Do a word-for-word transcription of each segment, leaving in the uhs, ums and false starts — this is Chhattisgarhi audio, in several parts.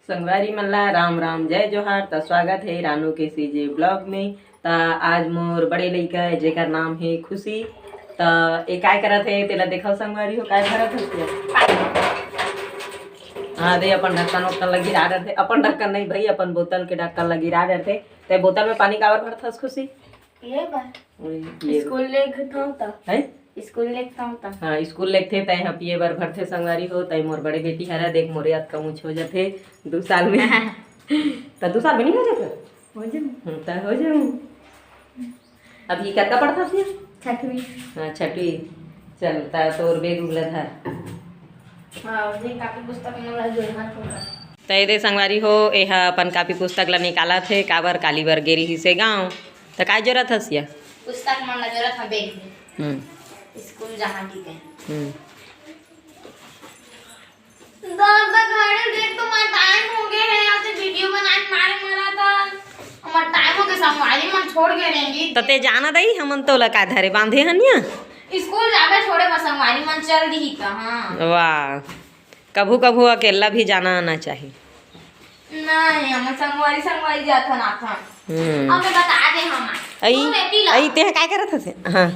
संगवारी मन ला राम राम, जय जोहार। त स्वागत हे रानू के सीजे ब्लॉग में। त आज मोर बड़े लइका हे, जेकर नाम हे खुशी। त ए काय करत हे, तेला देखव संगवारी हो, काय भरत हे तेला। हाँ, दे अपन ढक्कन उक्कन ला गिरा डरथे, अपन ढक्कन नहीं भाई, अपन बोतल के ढक्कन ला गिरा डरथे। ते बोतल में पानी काबर भरथस खुशी? पिए बर। ओए, पिए बर। स्कूल लेगथंव त। हैं? स्कूल लेगथंव त। हाँ, स्कूल लेगथे, तय ह पिए बर भरथे संगवारी हो। तय मोर बड़े बेटी हरा, देख मोरे अतका ऊँच हो जथे, दू साल में। त दू साल में नहीं हो जाता? हो जाऊँ। हम्म, त हो जाऊँ। अभी कतका पढ़थस ये? छठवीं। हाँ, छठवीं। चल, त तोर बैग उग ला धर। हाँ, ये कापी पुस्तक मन ला जोड़ना होगा। त ए दे संगवारी हो, ए ह अपन कापी पुस्तक ला निकालत हे, काबर काली बर गे रिहिस हे गाँव। त काय जोरत हस या? पुस्तक मन ला जोरत हँव बैग में। हम्म। स्कूल जाना ठीक है। हम्म। दादा, घड़ी देख तो मैं टाइम हो गए है, आज वीडियो बनाए मारे मारा था। हमार टाइम हो गए, संगवारी मन छोड़ के रहेंगी। त ते जाना दई, हमन तोला का धरे बांधे हन या? स्कूल जाबे छोड़े बर संगवारी मन चल दिही त, हाँ। वाह, कभू कभू अकेला भी जाना आना चाही। नहीं, हम संगवारी, संगवारी जाथन आथन। हम्म। अब मैं बता दे हम। अई, तू बेटी ला। अई, तेह काय करत हसे? हाँ।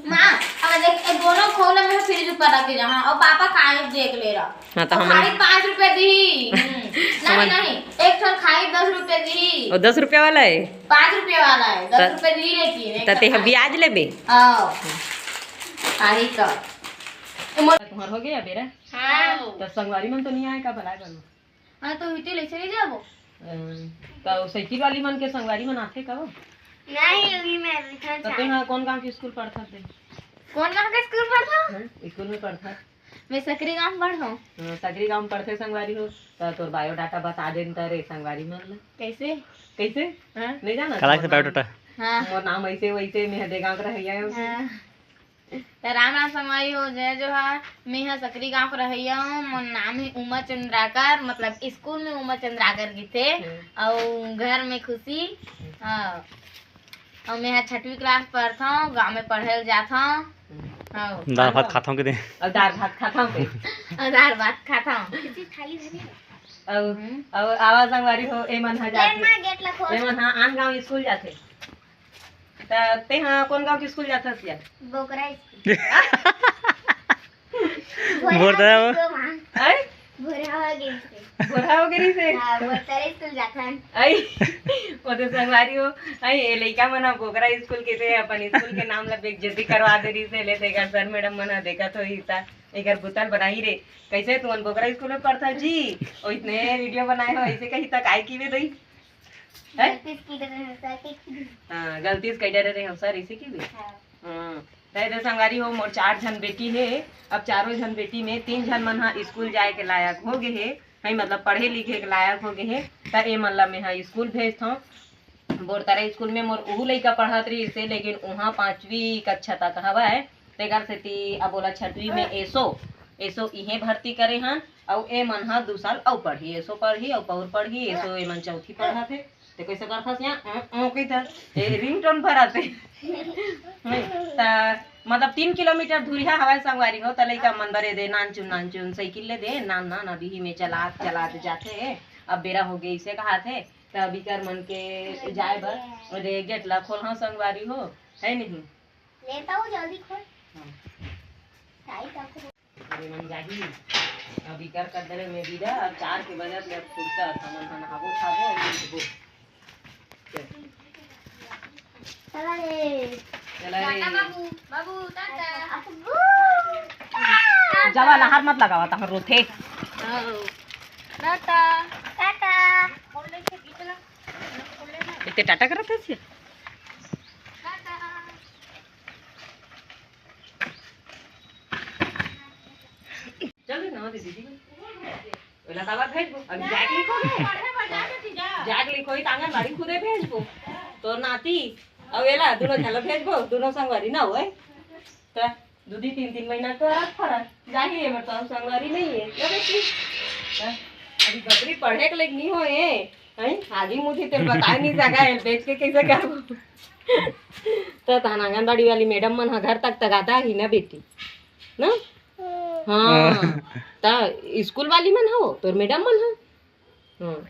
माँ, अब देख, ए दोनों खोला में फ्रिज ऊपर रख के जा, हाँ, और पापा खाए देख ले रहा। हाँ, तो और हमन खाली पाँच रुपए दी। हम्म। नहीं, हमन नहीं, एक ठन खाली दस रुपए दी। वो दस रुपया वाला है? पाँच रुपया वाला है, त-, दस रुपए दी लेकिन एक त ठन तेह खाली। ब्याज लेबे? हाँ। खाली तो। तुम्हार हो गया बेरा? हाँ। त संगवारी मन तो नहीं आए का भला करो? हाँ, तो इते लेसे नहीं जाबो। अ, त साइकिल वाली मन के संगवारी मन आथे का वो? नहीं, अभी मैं लिखना त चाहती तेहा कौन गांव के स्कूल पढ़थस ते? कौन गांव के स्कूल पढ़थो? हाँ, स्कूल में पढ़थस। मैं सकरी गांव पढ़थो। हाँ, सकरी गांव पढ़थे संगवारी हो, त तोर बायोडाटा बता देन त रे संगवारी मन ला। कैसे? कैसे? हाँ। नहीं जाना? कला से बायोडाटा। हाँ। मोर नाम ऐसे वैसे, मैं हदे गांव के रहैया हूँ। हाँ। त राम राम संगवारी हो, जय जोहार। मैं ह सकरी गांव के रहइया हूँ। मोर नाम है उमा चंद्राकर, मतलब स्कूल में उमा चंद्राकर किथे, हम्म। अउ घर में खुशी। हाँ, अउ मैं ह छठवीं क्लास पढ़थौं, गांव में पढ़े ल जाथौं। हम्म। हाँ। दाल भात खाथौं के दे। अउ दाल भात खाथौं के। अउ दाल भात खाथौं। अउ, हम्म। अउ आवा संगवारी हो, ए मन ह जाथे। ए मन ह आन गांव स्कूल जाथे। त तेहा कौन गांव के स्कूल जाथस या? बोकरा स्कूल। बोलता है वो। आय? भोरहा हो गई से। भोरहा हो गई से? हाँ, बोलता रहे स्कूल जाथन। आई, वो तो संगवारी हो। आई, ये लइका मन ह बोकरा स्कूल के थे, अपन स्कूल के नाम ला बेइज्जती करवा दे रही से, ले तेकर सर मैडम मन ह देखत होही त, एकर बुतल बनाई रे। कैसे तुमन बोकरा स्कूल में पढ़ता जी? ओ इतने वीडियो बनाए हो, ऐसे कही त काय की बे दई? हैं? गलती से कह डरे हैं सर, ठीक है। हाँ, गलती से कह डरे रहे हो सर, इसी की भी? हाँ। हाँ। त ए दे संगवारी हो, मोर चार झन बेटी हे। अब चारों झन बेटी में तीन झन मन ह स्कूल जाए के लायक हो गए हे, नहीं मतलब पढ़े लिखे के लायक हो गए हे, त ए मन ला मैं ह स्कूल भेजथौं। बोरतरा स्कूल में मोर उहू लइका पढ़त रहिस हे, लेकिन उहाँ पाँचवीं कक्षा तक हवय, तेकर सेती अब ओला छठवीं में एसो, एसो इहें भर्ती करे हन। अउ ए मन ह दू साल अउ पढ़ही, एसो पढ़ही अउ पउर पढ़ही, एसो ए मन चौथी पढ़त हे। ते कइसे करथस यहाँ? अं, अं, कहिथे, ए, रिंगटोन भरत हे। त मतलब तीन किलोमीटर दूरिहा हवय संगवारी हो, त लइका मन बर ए दे नानचुन, नानचुन साइकिल ले दे, नान, नान, अभी ही में चलात, चलात जाथे। अब बेरा हो गे, इसे कहात हे, त अभी कर मन के जाए बर, ओ दे गेट ला खोलहा संगवारी हो, है नहीं? लेता हूँ, जल्दी खोल। हाँ। टाइट रखो। अरे मन जाही। अब इकर कर दे रे मैं दीदा, अब चार के बजत ले अब फुर्सत, हमन ह नहाबो खाबो, अब उठबो। चल। चला रे। चला रे। टाटा बाबू, बाबू, टाटा। जावा, लहार मत लगावा, तहां रोथे। हाँ। टाटा। टाटा। इते टाटा करत हस? टाटा। चल ना दीदी। ओला काबर भेजबो? अभी जाके लिखोगे? पढ़े बर जा बेटी, जा। जाके लिखोही त आंगनबाड़ी खुदे भेजबो। तोर नाती, अउ एला, दुनो झन ला भेजबो, दुनो संगवारी ना होय। त दूदी तीन तीन महीना तो रात फरक। जाही एबर तो संगवारी नहीं है। या बेटी? त अभी बकरी पढ़े के लायक नहीं होय। हैं? आगी मुझे तेल बताए नहीं सका है, बेच के कैसे करबो? त तहन आंगनबाड़ी वाली मैडम मन ह घर तक तगाता ही ना बेटी, ना? हाँ। त स्कूल वाली मन हो, तोर मैडम मन ह? हम्म।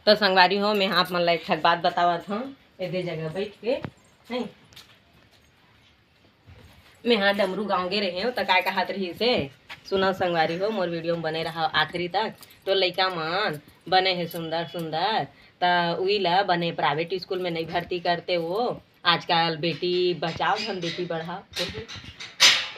तो संगवारी हो, मैं आप मन ला एक ठक बात बतावत हूँ, एदे जगह बैठ के, नहीं? मैं हाँ डमरू गाँव गे रहे हूँ, तो काय कहत रही से, सुनव संगवारी हो, मोर वीडियो में बने रहा आखिरी तक। तो लइका मन बने हे सुंदर सुंदर, त उही ला बने प्राइवेट स्कूल में नहीं भर्ती करते वो। आजकल बेटी बचाओ धन बेटी बढ़ाओ,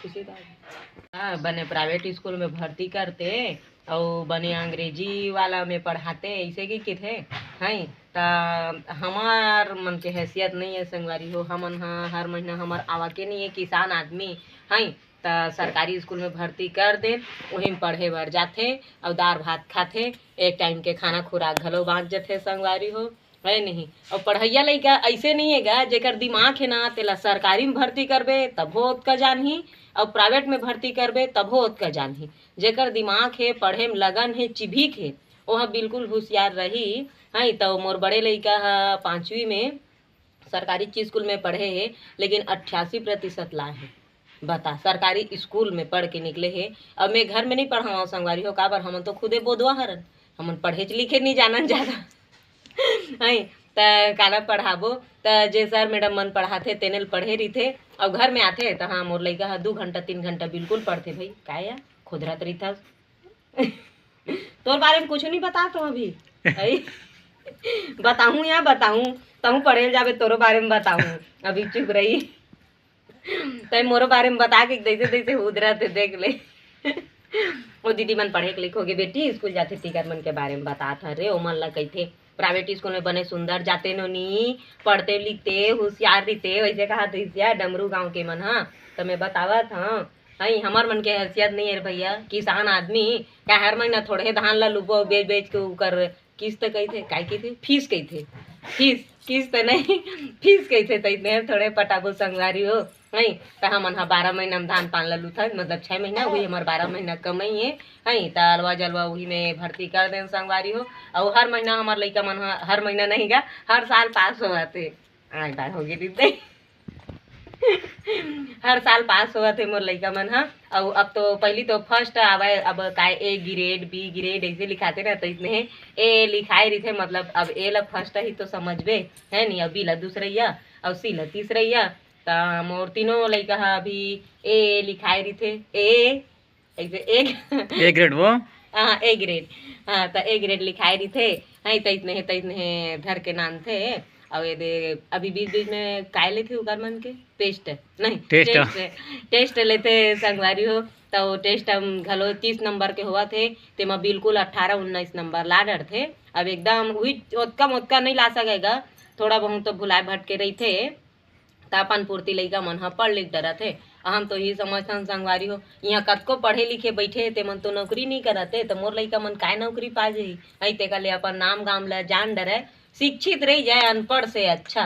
खुशी बात। हाँ, बने प्राइवेट स्कूल में भर्ती करते, अउ बने अंग्रेजी वाला में पढ़ाते, ऐसे की किथे, हैं? त हमार मन के हैसियत नहीं है संगवारी हो, हमन ह हर महीना हमर आवके नहीं है, किसान आदमी, हैं? त सरकारी स्कूल में भर्ती कर देन, वही में पढ़े बर जाथे, अउ दार भात खाथे, एक टाइम के खाना खुराक घलो बाँच जथे संगवारी हो, है नहीं? अउ पढ़इया लइका ऐसे नहीं है गा, जेकर दिमाग है ना, तेला सरकारी में भर्ती करबे तभो ओतका जानही, अउ प्राइवेट में भर्ती करबे तभो ओतका जानही। जेकर दिमाग हे, पढ़े में लगन हे, चिभिक हे, ओह बिल्कुल हुसियार रही। हाँ, तो मोर बड़े लइका ह पाँचवीं में सरकारी स्कूल में पढ़े हे, लेकिन अट्ठासी प्रतिशत लाए हे। बता, सरकारी स्कूल में पढ़ के निकले हे। अब मैं घर में नहीं पढ़ावा संगवारी हो, काबर हमन तो खुदे बोधवा हरन, हमन पढ़े लिखे नहीं जानन जादा। हैं, त काला पढ़ाबो, त जे सर मैडम मन पढ़ाथे तेने ल पढ़े रहिथे, अउ घर में आथे त हाँ, मोर लइका ह दू घंटा तीन घंटा बिल्कुल पढ़थे भाई। काय या खुदरत रहिथस। तोर बारे में कुछ नहीं बतात हो अभी। अई, बताहूँ या बताहूँ, तहूँ पढ़े ल जाबे, तोरो बारे में बताहूँ। अभी चुप रही। तै मोरो बारे में बता के जैसे तैसे उदरत हे, देख ले। ओ दीदी मन पढ़े के लिखोगे बेटी, स्कूल जाथे तिकर मन के बारे में बतात हन रे, ओमन ला कहिथे प्राइवेट स्कूल में बने सुंदर जाते नोनी, पढ़ते लिखते हुसियार रहिते, वैसे कहा तो हिसिया डमरू गाँव के मन ह। त मैं बतावत हूँ, हई हमर मन के हैसियत नहीं है रे भैया, किसान आदमी का हर महीना थोड़े धान ला लुबो, बेच बेच के ओकर किस्त कहिथे, काय कहिथे? फीस कहिथे। फीस, किस्त नहीं, फीस कहिथे। त इतने थोड़े पटाबो संगवारी हो, नहीं? त हमन ह बारह महीना में धान पान ला लुथन, मतलब छह महीना, वही हमर बारह महीना कमाई है, है? त अलवा जलवा वही में भर्ती कर देन संगवारी हो। अउ हर महीना हमर लइका मन ह, हर महीना नहीं गा, हर साल पास होवत हे। आय बार हो गे दीदी। हर साल पास होवत हे मोर लइका मन ह। अउ अब तो पहली तो फर्स्ट आवे, अब काय ए ग्रेड, बी ग्रेड ऐसे लिखाते ना, तो इसने ए लिखाए रहिथे, मतलब अब ए ला फर्स्ट ही तो समझबे, है नी? अब बी ला दूसरैया, अउ सी ला तीसरैया, त मोर तीनों लइका ह अभी ए लिखाए रहिथे, ए, ऐसे एक ए ग्रेड वो? हाँ, ए ग्रेड। हाँ, त ए ग्रेड लिखाए रहिथे। हाँ, त इतने हे, त इतने हे धर के नानथे। अउ ये दे, अभी बीच बीच में काय लेथे उकर मन के? टेस्ट। नहीं, टेस्ट। टेस्ट, टेस्ट लेथे संगवारी हो। त वो टेस्ट हम घलो तीस नंबर के होवत हे, तेमा बिल्कुल अठारह उन्नीस नंबर ला डरथे। अब एकदम उही ओतका मोतका नहीं ला सकेगा, थोड़ा बहुत तो भुलाए भटके रहिथे। त अपन पूर्ति लइका मन ह पढ़ लिख डरत हे। हम तो ही समझथन संगवारी हो, इहाँ कतको पढ़े लिखे बैठे हे, तेमन तो नौकरी नी करत हे, त मोर लइका मन काय नौकरी पा जही? अई तेकर ले अपन नाम गाम ल जान डरय, शिक्षित रही जाए, अनपढ़ से अच्छा,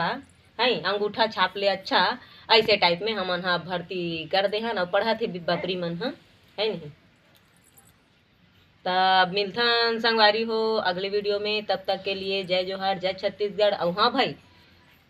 है अंगूठा छाप ले अच्छा, ऐसे टाइप में हमन ह भर्ती कर देहन अउ पढ़त हे बपरी मन ह, है नहीं? त अब मिलथन संगवारी हो अगले वीडियो में, तब तक के लिए जय जोहार, जय छत्तीसगढ़। अउ हाँ भाई,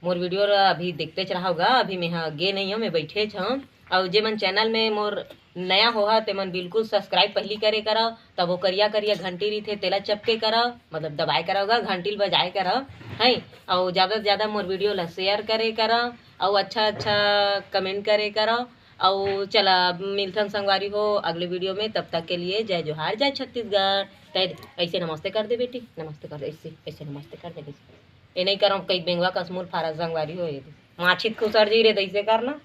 मोर वीडियो ल अभी देखतेच रहोगा, अभी मैं ह गे नहीं हूँ, मैं बैठेच हूँ। अउ जे मन चैनल में मोर नया होहा, ते मन बिल्कुल सब्सक्राइब पहली करे करव, तब वो करिया करिया घंटी रहिथे, तेला चपके करव, मतलब दबाए करव गा, घंटी ल बजाए करव, है। अउ ज़्यादा से ज़्यादा मोर वीडियो ला शेयर करे करव, अउ अच्छा अच्छा कमेंट करे करव। अउ चला, अब मिलथन संगवारी हो अगले वीडियो में, तब तक के लिए जय जोहार, जय छत्तीसगढ़। तै ऐसे नमस्ते कर दे बेटी, नमस्ते कर दे, ऐसे, ऐसे नमस्ते कर दे, ऐसे। ए नहीं करव, कई बेंगवा कस मुड़ फारा संगवारी हो, ये दे। माछी त खुसर जी रे, त ऐसे करना।